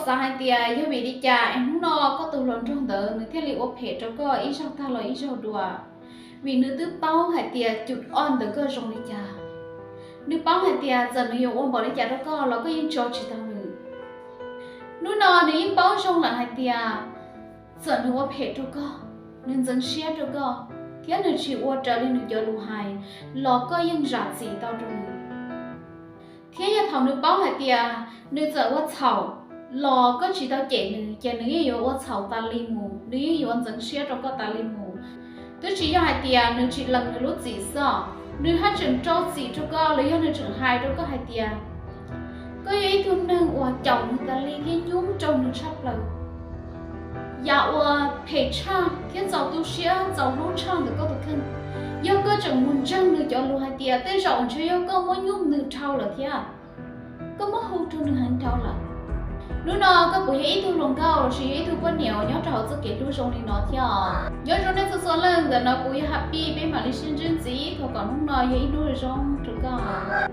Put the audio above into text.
Xav hais tias yog vim li cas es hnub no koj tus hluas nraug ntawd nws thiaj li ua phem rau koj ib zaug tag los ib zaug dua? Vim nws twb paub hais tias cum ob ntawm koj zoo li cas. Nws paub hais tias txawm nws yuav ua npaum li cas rau koj los koj yeej tso tsis tau nws. Hnub no nws yeej paub zoo lawm hais tias txawm nws ua phem rau koj, nws ntxeev siab rau koj, thiab nws tsis ua raws li nws cov lus hais los koj yeej zam txim tau rau nws. Thiab yog thaum nws paub hais tias nws txawm ua txhaum los koj tsis tau cem nws ces nws yeej yuav ua txhaum tas li mus, nws yeej yuav ntxeev siab rau koj tas li mus. Twb tsis yog hais tias nws tsis lees nws lub txim xwb, nws haj tseem rau txim rau koj los yog nws tseem hais rau koj hais tias koj yog ib tug neeg uas caum nws tas li thiab nyub rau nws tshaj plaws. Yam uas phem tshaj thiab txaus tu siab txaus hlub tshaj ntawm koj tus kheej, yog koj tseem mus ntseeg nws cov lus hais tias tej zaum ntshe yog koj muab nyub nws dhau lawm thiab, koj muab hu rau nws heev dhau lawm. Hnub no koj puas yog ib tug hluas nkauj lossis yog ib tug poj niam uas nyob rau hauv txoj kev hlub zoo li no thiab? Nyob zoo nej txhua txhua leej, ntawm no kuv yog Happy, peb mam li sib ntsib ntxiv thaum kom hnub no yog ib hnub zoo rau koj.